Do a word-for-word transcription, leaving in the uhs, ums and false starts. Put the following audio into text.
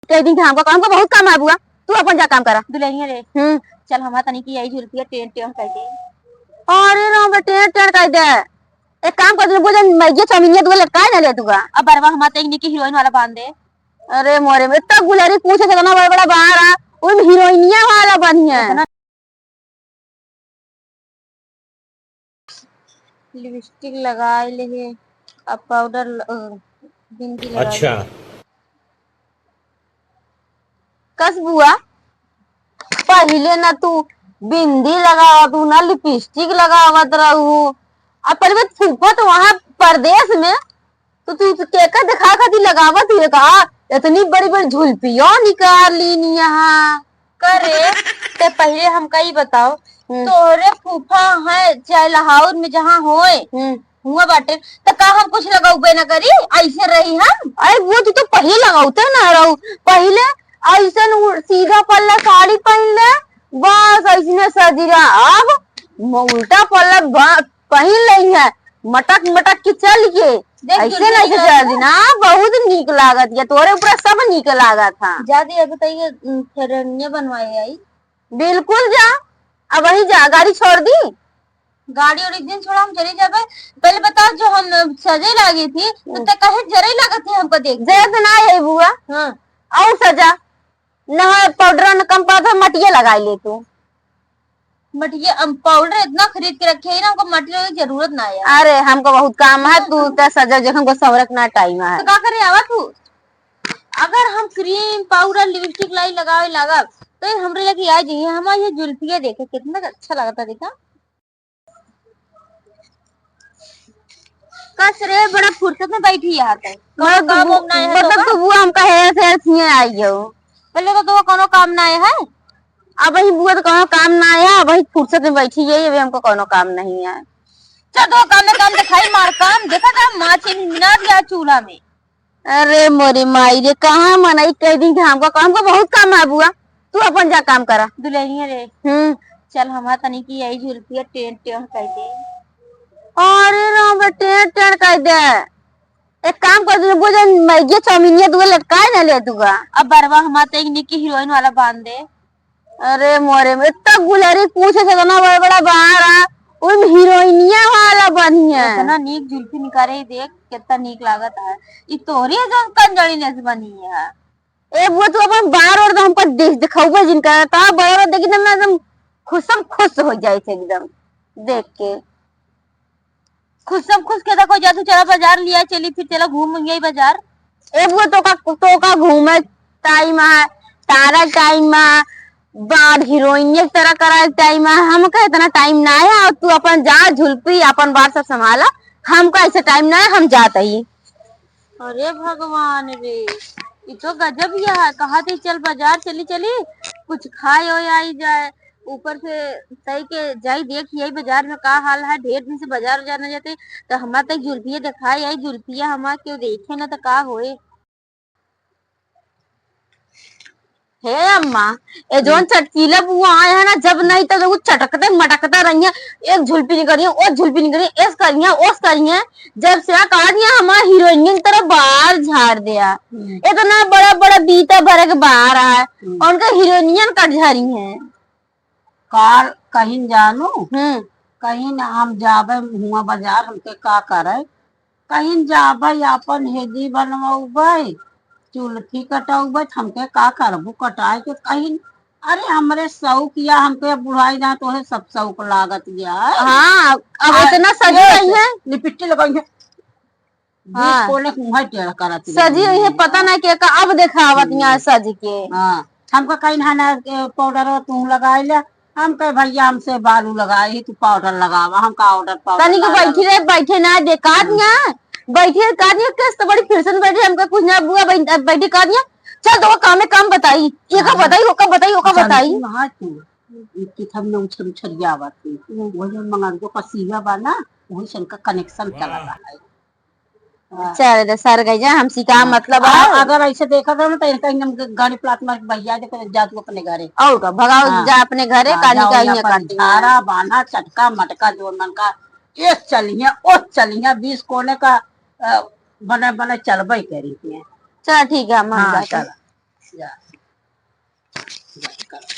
कह दी कि हमको, हमको बहुत काम है बुआ, तू अपन जा काम करा। दुल्हनिया रे, हम्म। चल हमार तनी की यही झुलपिया टेढ़ टेढ़ कर दे। अरे राम रे, टेढ़ टेढ़ कर दे। एक काम कर दे, बुआ, जन मैगी चाउमीनिया दुआ लटकाए ना ले दुआ। अब बरवा हमार तनी की हीरोइन वाला बांध दे। अरे मोरे में इतना गुलरी पूछे से इतना बड़ा बड़ा बाहर आ, उन हीरोइनिया वाला बनिया। इतना लिपस्टिक लगाए ले हे, अब पाउडर ल-, अ, बिंदी लगाए अच्छा। ले। कस बुआ, पहिले ना तू बिंदी लगावत हू, ना लिपस्टिक लगावत रहू। अब पहिले फूफा तो वहाँ परदेस में तो तू, तू केका देखा खातिर लगावत हुए का? इतनी बड़ी बड़ी झुलपिया निकाल लीन यहाँ। करे, ते पहिले हमका ई बताओ, हम्म। तोहरे फूफा है चाहे लाहौर में जहाँ होए, हम्म। हुआ बाटे, त का हम कुछ लगौबे न करी? ऐसे रही हम? अरे वो तू तो पहिले लगावते ना रहू। पहिले ऐसन उ-, सीधा पल्ला साड़ी पहन ले, बस ऐसने सजिरा। अब म-, उल्टा पल्ला बा-, पहिन लई है, मटक मटक के चल के। देख ऐसे दुल्हन नहीं से निकल चल दी ना, बहुत नीक लागत है, तोरे ऊपर सब नीक लागत है। जा दी, अभी तो ये, उम, फेरनिया बनवाए आई। बिल्कुल जा, अब वही जा, गाड़ी छोड़ दी। गाड़ी और एक दिन छोड़ा, हम चली जाबे। पहले बता, जो हम सजे लागी थी, तो हम्म। ते कहे जरे लागत है हमको देख के। जरे तो ना है बुआ। हाँ। और सजा, न पाउडर न कम पड़त है, मटिया लगाई ले तू। मटिया, हम पाउडर इतना खरीद के रखे हैं ना, हमको मटिया की जरूरत ना है। अरे, हमको बहुत काम है, तू तो सजा, जो हमको सवरक ना टाइम है। तो का करे आवा तू? अगर हम क्रीम, पाउडर, लिपस्टिक लाई लगावे लागब, तो ये हमरे लगे आ जाइए। हमारे ये जुल्फिया देखे, कितना अच्छा लगता, देखा। कस रे, बड़ा फुर्सत में बैठी है, तो कौनो मतलब काम तू, वाम ना है तो मतलब का? तू बुआ हमका हेर से हेर छिए आई हो। पहले तो तू कौनो काम ना है। अब ही बुआ तो कौनो काम ना है, अब ही फुर्सत में बैठी है, अभी हमको कौनो काम नहीं है। चल, दो काम में काम दिखाई, मार काम, देखा था, माँ चीनी मिला दिया चूल्हा में। अरे मोरी माई रे, कहाँ मनई कह दी कि हमको, हमको बहुत काम है बुआ, तू अपन जा काम करा। दुल्हनिया रे, हम्म। चल हमार तनी की यही झुलपिया टेढ़ टेढ़ कर दे। अरे राम रे, टेढ़ टेढ़ कर दे। एक काम कर दे, वो जन मैगी चाउमीनिया दुआ लटकाए ना ले दुआ। अब बरवा हमार तनी की हीरोइन वाला बांध दे। अरे मोरे में, इतना गुलरी पूछे से इतना बड़ा बड़ा बाहर आ, उन हीरोइनिया वाला बनिया। इतना नीक जुल्फी निकारे, देख कितना नीक लागत है। ई तोहरी है जौन कंजड़ी नस बनी है। ए बुआ, तू अपन बार और तो हमको देख, दिखाऊबे जिनका, ता बार और देखी ना, मैं एकदम खुश, सब खुश हो जाए थे एकदम देख के। खुश सब खुश के देखो, जा तू चला बाजार लिया चली, फिर चला घूम यही बाजार। ए बुआ, तो का, तो का घूमे टाइम है, तारा टाइम है, बार हीरोइन एक तरह करा टाइम है, हमका इतना टाइम ना है। और तू अपन जा झुलपी, अपन बार सब संभाला, हमका ऐसे टाइम ना है, हम जात ही। अरे भगवान रे, ई तो गजब यह है। कहा थी चल बाजार चली चली, कुछ खाए ओए आई जाए, ऊपर से तई के जाई देख यही बाजार में का हाल है। ढेर दिन से बाजार जाना जाते, तो हमार तक जुल्फिया दिखाई आई, जुल्फिया हमार क्यों देखे ना तो का होए। हे अम्मा, ए जौन हम्म। चटकीला बुआ आए हैं ना, जब नहीं तो वो चटकते मटकता रही है, एक झुलपी निकली है, ओ झुलपी निकली है, एस करी है, ओस करी है। जब से कहा दिया हमारा हीरोइन की तरह बाल झाड़ दिया। हम्म। इतना बड़ा बड़ा बीता भरे के बाहर आए, हम्म। और उनका हीरोइनियन कट झरी है। काल कहीं जानू, हम्म। कहीं ना हम जाबे हुआ बाजार, हमके का करे, कहीं जाबे आपन हेदी बनवाउबे, चुलफी कटाउबे, त हमके का करबू कटाए के कहीं। अरे हमरे शौक या हमके बुढ़ाई जाए तो है सब शौक लागत या है। हाँ, अब आ, इतना सजी ये रही है। लिपस्टिक लगाई है। बीस हाँ। कोने के मुँह टेढ़ करत सजी रही है, पता ना के का अब देखावत हम्म। यहाँ सज के। हाँ, हमका कहीं ना ना के पाउडर तू लगाई ले, हम कहे, "भैया, हमसे बालू लगाई, तू पाउडर लगावा, हम का ऑर्डर पाउडर तनी के लगावा?" बैठी रहे, बैठे ना दे, का हम्म। दिया? बैठी रहे, का दिया? कस तो बड़ी फिर से बैठी, हमका कुछ ना बुआ बैठ-, बैठी, का दिया? चल, तो वो कामे काम बताई, ये का हाँ। बताई, वो का बताई, वो का जानती बताई। वहाँ तू, कि हम न उछर उछरिया आवत थी। हम्म। वो जो मंगरुआ का सीवा बा ना, वही से इनका कनेक्शन चला रहा है। हाँ। चल रे, सर गई जा, हमसे का हाँ। मतलब आ, है? अगर ऐसे देखा था ना, तो इनका एकदम ग-, गाड़ी प्लाट मार के भैया दे, जा तू अपने घरे। और का, भगाओ हाँ। जा अपने घरे, हाँ, कानी जाओ का यहाँ यहाँ काट पर दिया। झाड़ा, बांधा, चटका, मटका, जो मन का, एक चलिए, ओ चलिए, बीस कोने का, अ, बने, बने चलबे करी के। चल ठीक है, हम हाँ, जाते हैं। चल। या, या, करो।